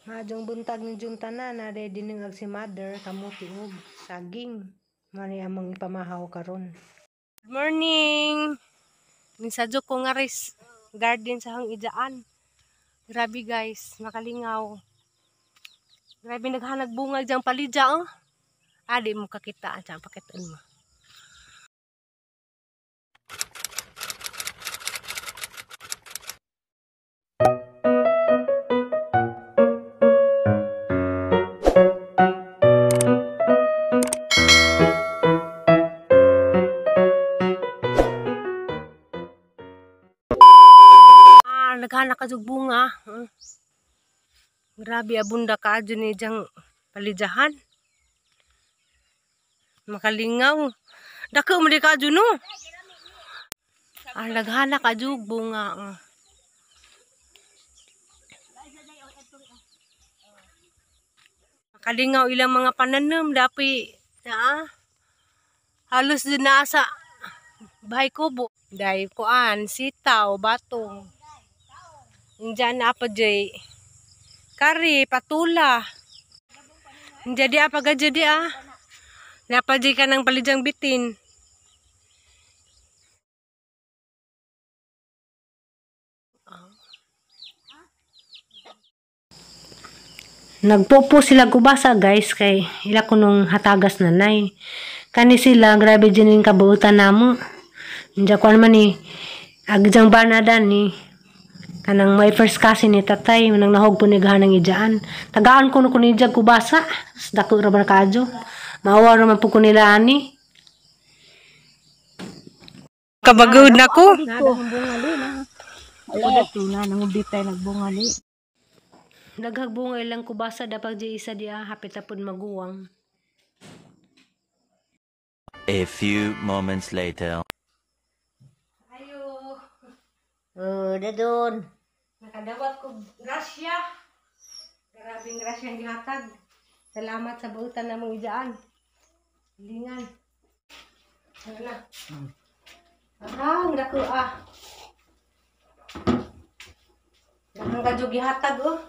Maadjong buntag ninyong tanan, na dinungag si mother kamuti og saging. Mani among ipamahaw karon. Good morning. Minsadyo ko nga ris garden sa hang ijaan. Grabe guys, makalingaw. Grabe naghanag bunga diyang palidya oh. Adi mo kakita, diyang pakitaan mo. Naghanak ka jug bunga. Grabe abunda ka adyo ni diyang palidyahan. Makalingaw. Dako mo di ka adyo no. Naghanak ka jug bunga. Makalingaw ilang mga pananom dapi na halos din na sa bahay kubo. Dahil kuan, sitaw, batong. Diyan apa jay kari patula. Jadi apa ga jadi ah? Napa jay ka ng palidyang bitin. Nagpopo sila gubasa guys kay ila kunong hatagas nanay. Kani sila grabe jud ning kabuutan namo. Diyan kuan man ni agjang banadan ni kanang my first cousin ni tatay manang nahog po ni gahanang ijaan. Tagaan ko no kun ijag kubasa. Dako ra ba kaadyo. Maawa ra man po ko nila ani. Kabagod na ko. Daghang bunga ilang kubasa dapat di isa diya hapit apod maguwang. A few moments later. Ayo. Oh, dadon. Nakadawat ko grasya. Grabing grasya ang gihatag. Salamat sa buutan namong ijaan. Lingan. Ano na? Ang dako ah. Daghang kadyo gihatag oh.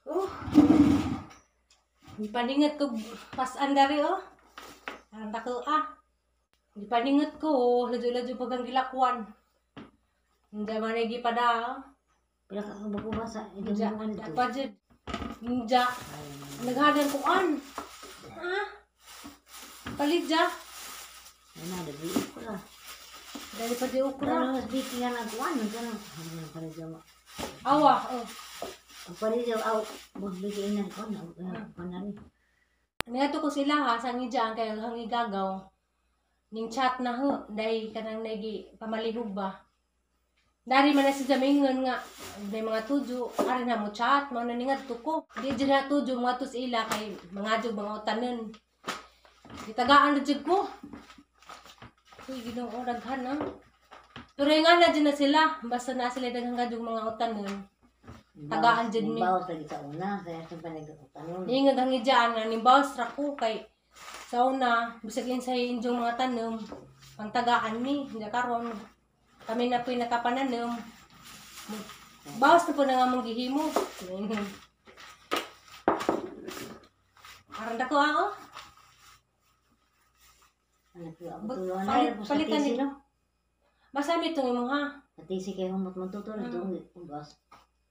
Oh. Gipaningat ko pasan dari oh. Ang dako ah. Gipaningat ko, oh, ladyo-ladyo pag ang gilakwan. Hindi man ay gipada. Pila ka kubasa. Hindi, dapat dyan. Hindi. Naghadan ko an. Ah? Palidya. Ano, dali okra. Dali pa di okra. Pero mas biki nga nagkuan. Palidya mo. Awa, oh. Palidya, aw. Mas biki nga nagkuan. Kuan na rin. Niyato ko sila ha, sa ngijaan kay hangigagaw. Ning chat na ho, dahil kanang nagi pamalihog ba. Dari man na si Jamingon nga, may mga tujo, ari na mo chat, mga naningat ko. Di dyan na tujo, mga tus ila, kay mga jug, mga utanon. Gitagaan na jug ko. Uy, ginoo, daghan ha. Pero yung nga na dyan na sila, basta na sila daghang jug mga utanon. Tagaan dyan mi. Nimbawas lagi sa una, kaya sa panag-utanon. Ingag ang ijaan nga, nimbawas ra ko, kay sa una, bisag insay inyong mga tanom, pangtagaan mi, hindi karon kami na po'y nakapananom. Bawas na po na nga mong gihimo. Aran dako ako. Palitan ni. Masami itong imong ha. Patisi kayo humot mo tutulog itong ubas.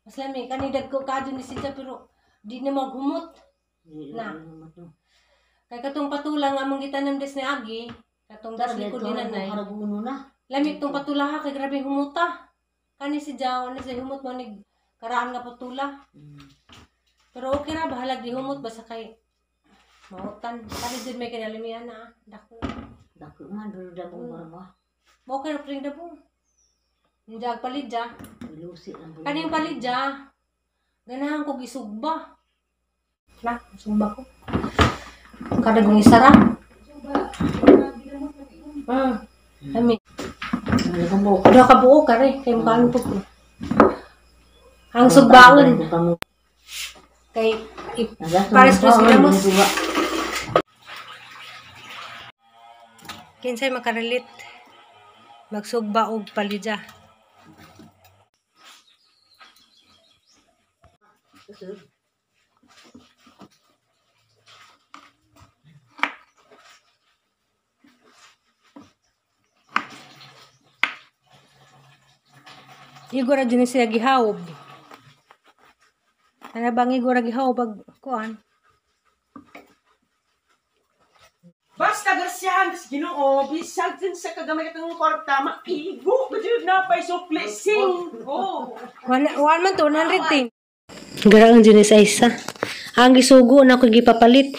Maslami, kanidag ko kadyo ni siya pero di na maghumot. Na. Kay katong patula nga among gitanom des ni Agi, katong das likod ni nanay. Lamig tong patula ha, kay grabe humuta. Kani si Jaw, ani si humot mo ni karaan nga patula. Pero okay ra, bahalag di humot basta kay mautan. Kani jud may kinalimian na dako. Dako man pero dabong ba. Okay ra pring dabong. Injag palidya. Lusi lang. Kaning palidya, ganahan ko gisugba. Na, sugba ko. Kada gong isara. Ami. Duha ka buo kare kay mukhaan po ko. Ang sugbaon kay pares pres ginamos. Kinsay makarelate magsugba og palidya. Kusog. Igo ra jud ni siya gihawb. Ana bang igo ra gihawb pag kuan? Basta grasyahan sa Ginoo, bisag din sa kagamay katong kwarta, maigo ka jud na pay sukli singko. One, one man to, 110. Garaang dyan sa isa. Ang gisugo na ako gipapalit.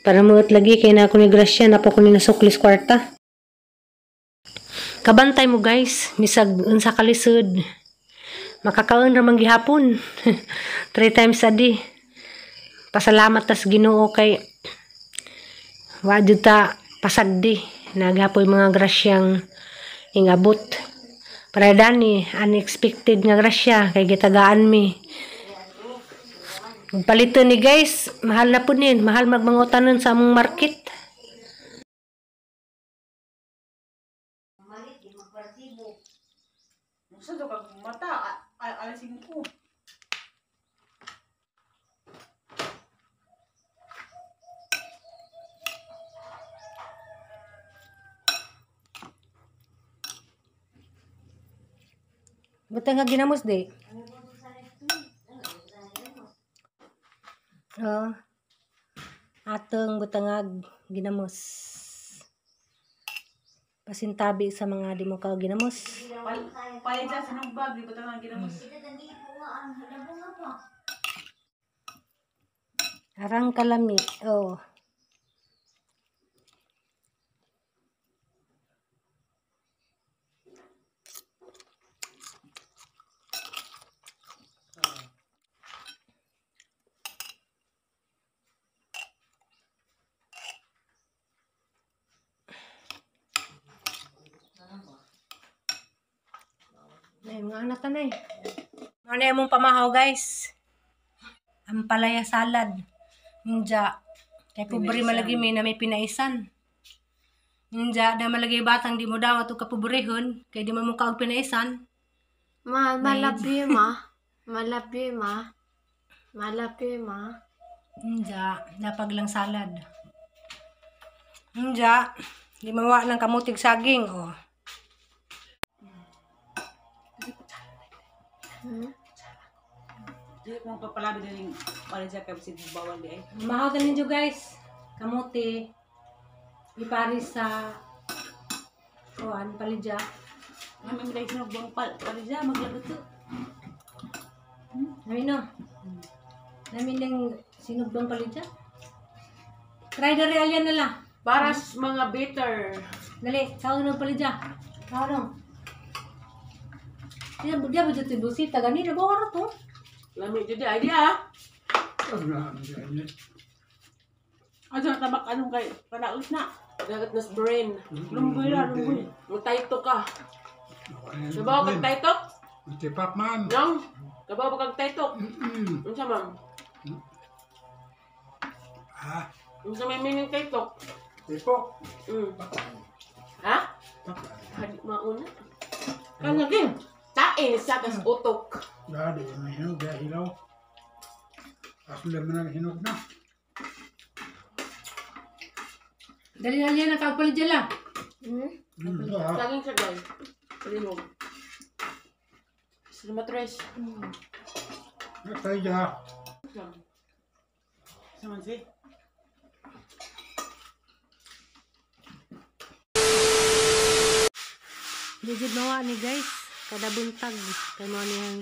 Para muot lagi kay na ako ni Gracia na po ko ni nasuklis kwarta. Kabantay mo guys, misag unsa kalisod. Makakaon ra man gihapon. 3 times a day. Pasalamat tas Ginoo kay wa jud ta pasagdi naghapoy mga grasyang ingabot. Para dani unexpected nga grasya kay gitagaan mi. Palito ni guys, mahal na pud nin, mahal magmangutanon sa among market. Gusto do kag mata alas 5. Butang nga ginamos di. Oh. Atong butangag ginamos. Pasintabi sa mga di mo ka ginamos. Palit sa sinugbag, di butang ginamos. Arang kalami. Oh. Ay, mga anak na eh. Ano yung mong pamahaw, guys? Ampalaya salad. Ninja. Kay pobre malagi may na may pinaisan. Ninja, na malagi batang di mo daw ato kapobrehon. Kay di mo mukha og pinaisan. Ma, malapi ma. Malapi ma. Malapi ma. Ninja, napag lang salad. Ninja, di mawa ng kamutig saging, oh. Dili ko magpapalabi din palit sa kabsid bawal di ay. Mahaw ta ninyo guys. Kamuti. Iparis sa kuan palidya. May mga sinugbang palit sa maglagot to. Namin no. Namin ng sinugbang palidya. Try the real yan nila. Para sa mga bitter. Dali, tawag ng palidya. Tawag nung. Diya, diya ba dito busita? Ganito ba oras to? Lami jud ay di ah. Ano tabak anong kay panaos na. Dagat nas brain. Lumboy ra lumboy. Magtayto ka. Sabaw kag taytok? Tipak man. Nang? Kabaw ba kag taytok? Unsa ma'am? Ah, Unsa may meaning taytok? tipok. Ha? Hadi mauna. Kanagin. Tain sa kas utok. Dadi, may hinog, dahil hilaw. Ako lang man ang hinog na. Dali na yan ang kagpalidya lang. Laging sa guys. Linog. Salamat res. Tayo dyan. Saman si. Legit mawa ni guys. Kada buntag. Kaya mo niyang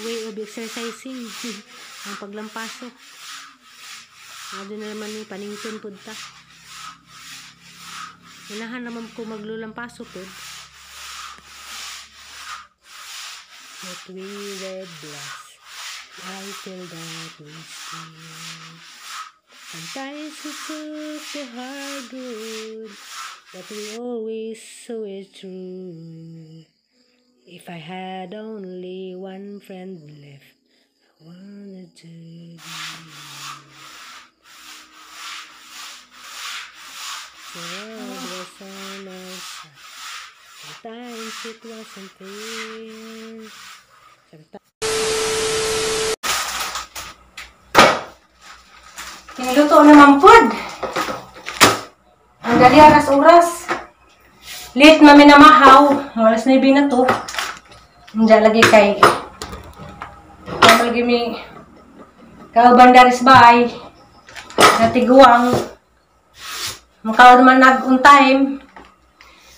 way of exercising. Ang paglampasok. Ano na naman ni panington pud ta. Unahan naman ko maglulampaso pud. But we were blessed. I feel that we still. Sometimes we took the hard road, but we always saw it through. If I had only one friend left, I wanted to be. The world was on our side. Sometimes it wasn't fair. Sometimes. Niluto naman pod. Ang dali aras oras. Late mami na mahaw. Alas 9 na to. Hindi lagi kay lagi mi kauban daris baay. Natiguang. Mukha naman nag on time.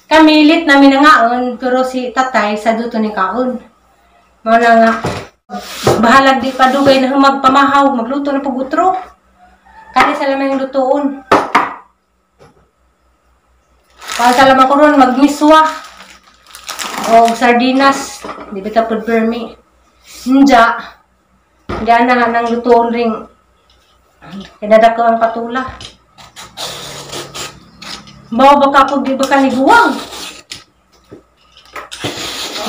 Kami late namin nangaon pero si tatay sa duto ni kaon. Mao na nga bahalag di padugay na magpamahaw, magluto na pugutro. Kani sa lamang lutoon. Para sa lamang ko ron magmiswa o sardinas, di ba tapod permi. Nja. Diyan na nga nang lutoon ring kinadako ang patula. Bawa baka pag di ba ka ni guwang?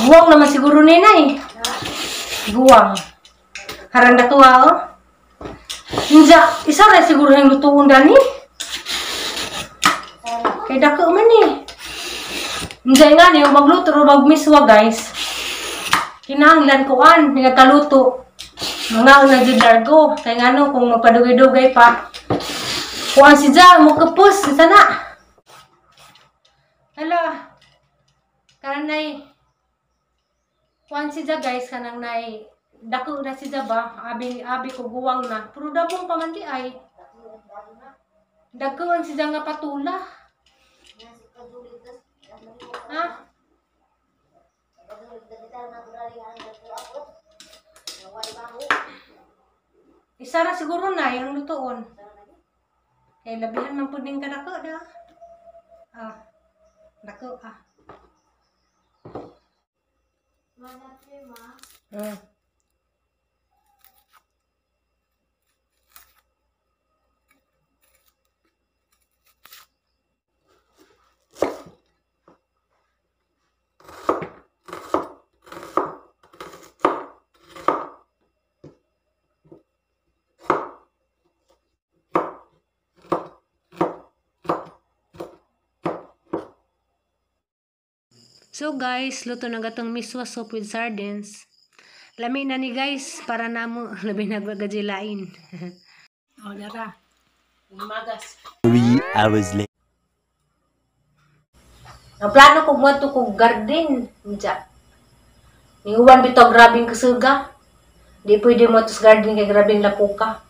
Guwang naman siguro ni nay. Guwang. Harang datuwa oh. Nja, isa ra siguro yung lutoon dani. Kay dako man eh. Nja nga ni magluto ro magmiswa guys. Kinahanglan kuan nga kaluto. Mga una jud largo kay ngano kung magpadugay-dugay pa. Kuan si ja mo kapos sana. Hala. Kanay kuan si ja guys kanang nay dako na si ja ba abi abi ko guwang na pero dabong pa man di ay. Dagkuan si ja nga patula. Ha? Isa ra siguro na yung lutoon. Kay labihan man pud ning kadako da. Ah. Dako ah. So guys, luto na gatong miswa soup with sardines. Lami na ni guys, para namo labi nagagajilain. Oh, dara. Umagas. 3 hours later. Ang plano ko mo to kog garden. Unsa? Ninguwan bitaw grabing kasuga. Di pwede mo to sa garden kay grabing lapuka.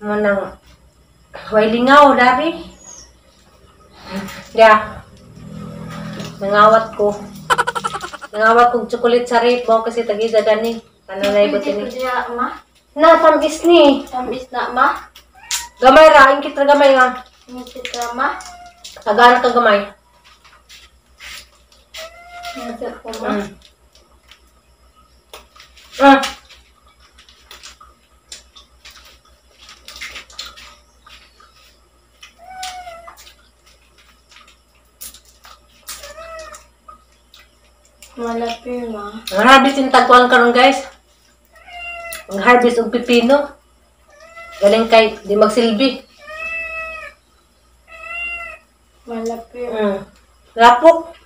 Mo nang way lingaw dari. Ya. Nangawat ko. Nangawat kog chocolate sa rep mo kasi tagida dani. Ano na ibot ni? Na tamis ni. Tamis na ma. Gamay ra, ingkit ra gamay nga. Ingkit ra ma. Tagaan ka gamay. Ingkit ko ma. Ah. Malapit ma. Ang harvest yung tagkuhan karon guys. Ang harvest og pipino. Galing kay di magsilbi. Malapit. Lapok.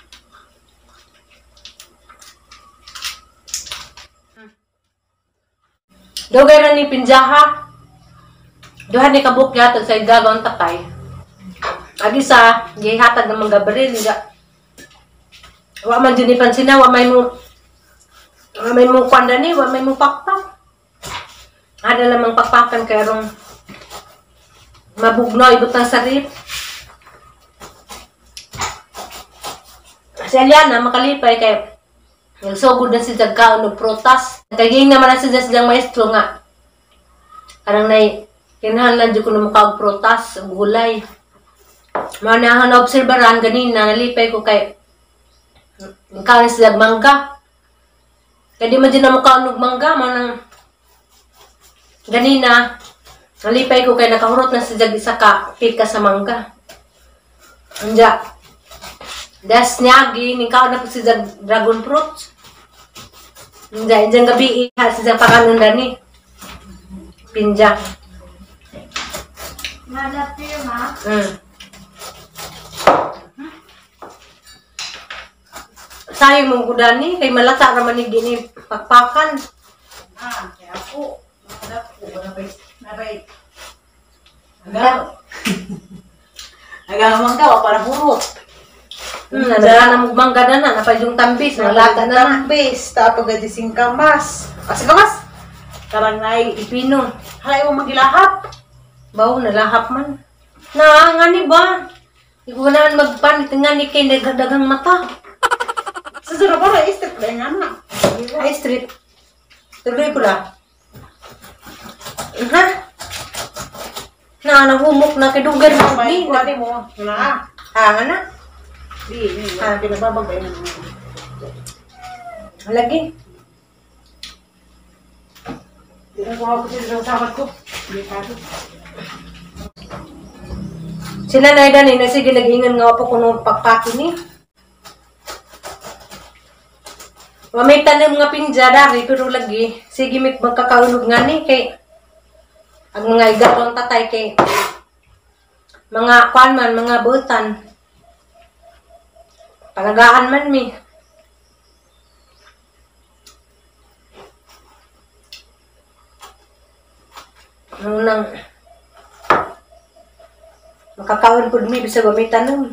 Dugay ra ni pinjaha. Duha ni kabuk yatag sa igagaw ang tatay. Agi sa gihatag ng mga baril nga. Wa man jud ni pansina, wa may mo kuan dani, wa may mo pakpak. Ada lamang pakpakan kay rong mabugno ibutang sa rip. Si Aliana makalipay kay nagsugod na si Jagkaon og prutas. Kay naman na si Jag maestro nga karang nay kinahanglan jud kuno mukaog prutas ug gulay. Mao na ang obserbaran ganina nalipay ko kay kaon sila mangga. Kaya di man din na mukaon og mangga mao nang ganina nalipay ko kay nakahurot na si Jag isa ka pika sa mangga. Anja das niyagi ning kaon na po si Jag dragon fruit. Anja injang gabi ha si Jag pakanon dani. Pinja. Malapit ma. Sayang mong gudani kay malata ra man ni gini pakpakan. Ah, kaya ako. Nabay. Agaw mangga wa para hurot. Nagana mo mangga na na napay yung tambis, nalata na na. Tambis, tapos gadi singkamas. Ah, singkamas. Karang nay Ipino. halay mo magilahap. Baw nalahap man. Na ngani ba? Ikaw na magpanit nga ni kay nagdagang mata. Sa sura para isip ba nga na. Ay street. Tuloy ko la. Ha? Na nahumok na kay dugan mo May ni. kuha mo. Na. Ha nga na. Di, ah, pinababag ba yun? Lagi. Di na ko ako sa sabat ko. Sila na dani na sige nag-ingon nga po kuno pakpaki ni. Wa may tanim nga pinja dari pero lagi sige mit magkakaulog nga ni kay ang mga igawang tatay kay mga kwan man mga butan. Palagaan man mi. Nang makakaon pud mi bisag wa may tanom.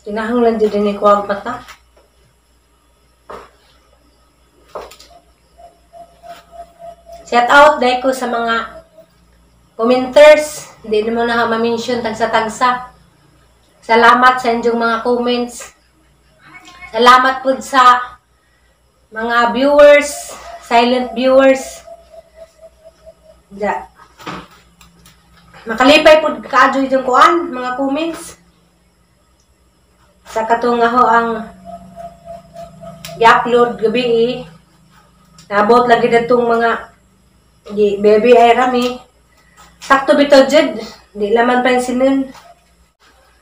Kinahanglan jud ni kuwag mata. Shout out dai ko sa mga commenters. Hindi naman na ma-mention tagsa-tagsa. Salamat sa inyong mga comments. Salamat pud sa mga viewers, silent viewers. Ja. Makalipay pud kaadyo inyong kuan, mga comments. Sa katong nga ho ang i-upload gabi eh. Nabot lagi datong mga di baby ay rami. Sakto bitaw jud, di laman pansinin.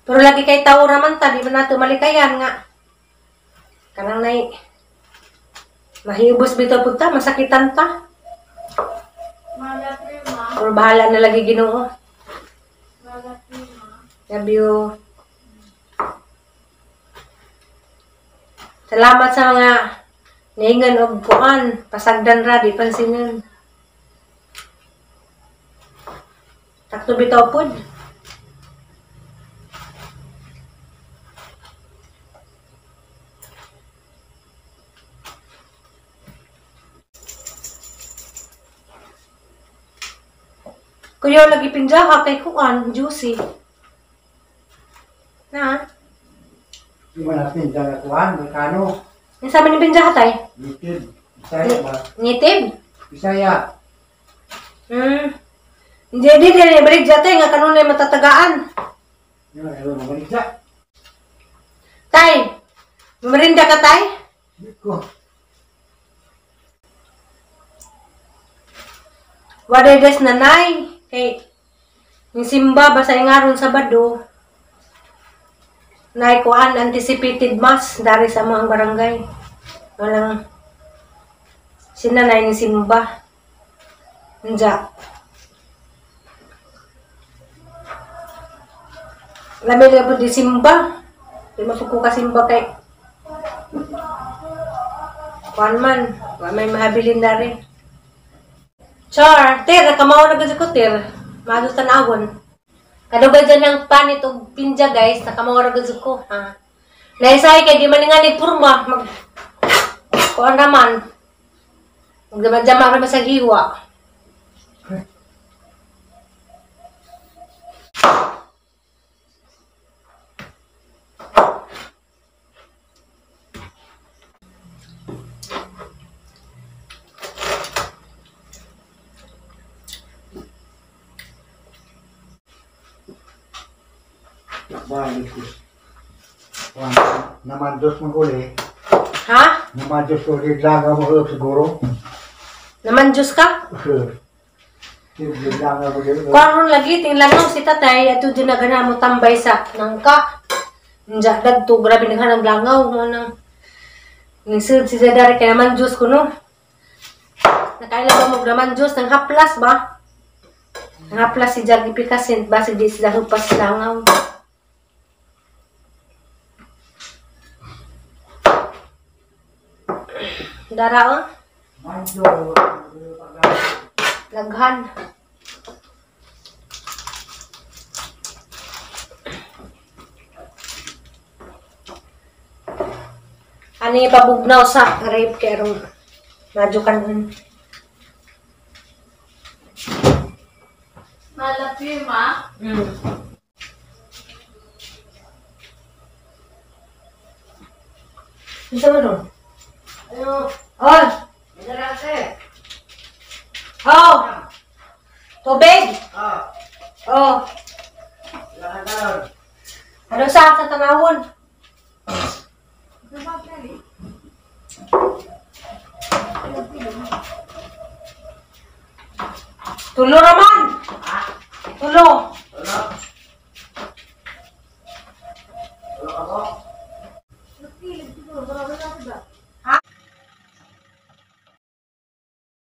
Pero lagi kay tao raman ta, di man nato malikayan nga. Kanang nay mahibos bitaw pud ta, masakitan ta. Pero bahala na lagi Ginoo. Love you. Salamat sa mga naingan og kuan, pasagdan ra di pansinin. Takto bitaw pod. Kuya lagi pinjaha kay kuan, juicy. Na. Yung mga pinjaha kuan, magkano? Yung sabi ni pinjaha tay? Nitib. Bisaya ba? Nitib? Bisaya. Hindi, hindi, hindi. Balik dyan tay, nga kanunay matatagaan. Yung ayaw mabalik siya. Tay, mamarinda ka tay? Hindi ko. Waday des nanay. Kay, yung simba, basta yung aron Sabado. Nay kuan anticipated mass dari sa mga barangay. Walang sinanay ni simba. Nja. Labi na po di simba. Di mapuko ka simba kay kuan man. Wa may mahabilin na rin. Char, ter, nakamao na gud ko ter. Maadto tan-awon. Kadugay dyan ng panit og pinja guys, nakamao ra gud ko ha. Naisay kay di man nga ni purma mag kuan raman. Magdama-dama ra sa hiwa. Balik ko. Naman dos maguli. Ha? Naman dos uli lang mo siguro. Naman Diyos ka? Lang mo. Karon lagi ting langaw si tatay ato din na gana mo tambay sa nangka. Nja dagto grabe naghanang langaw mo nang nisud si Zadar kay naman Diyos kuno. Nakaila ba mo naman Diyos nang haplas ba? Nga si Jag ipikasin, basig di sila hupas langaw. Dara oh. Laghan. Ano yung pabugnaw sa rape kay aron medyo kanon. Malapirma. Unsa man ron? Oy! Oh! Tubig! Oh. Ano sa tanawon? Tulo raman! Tulo!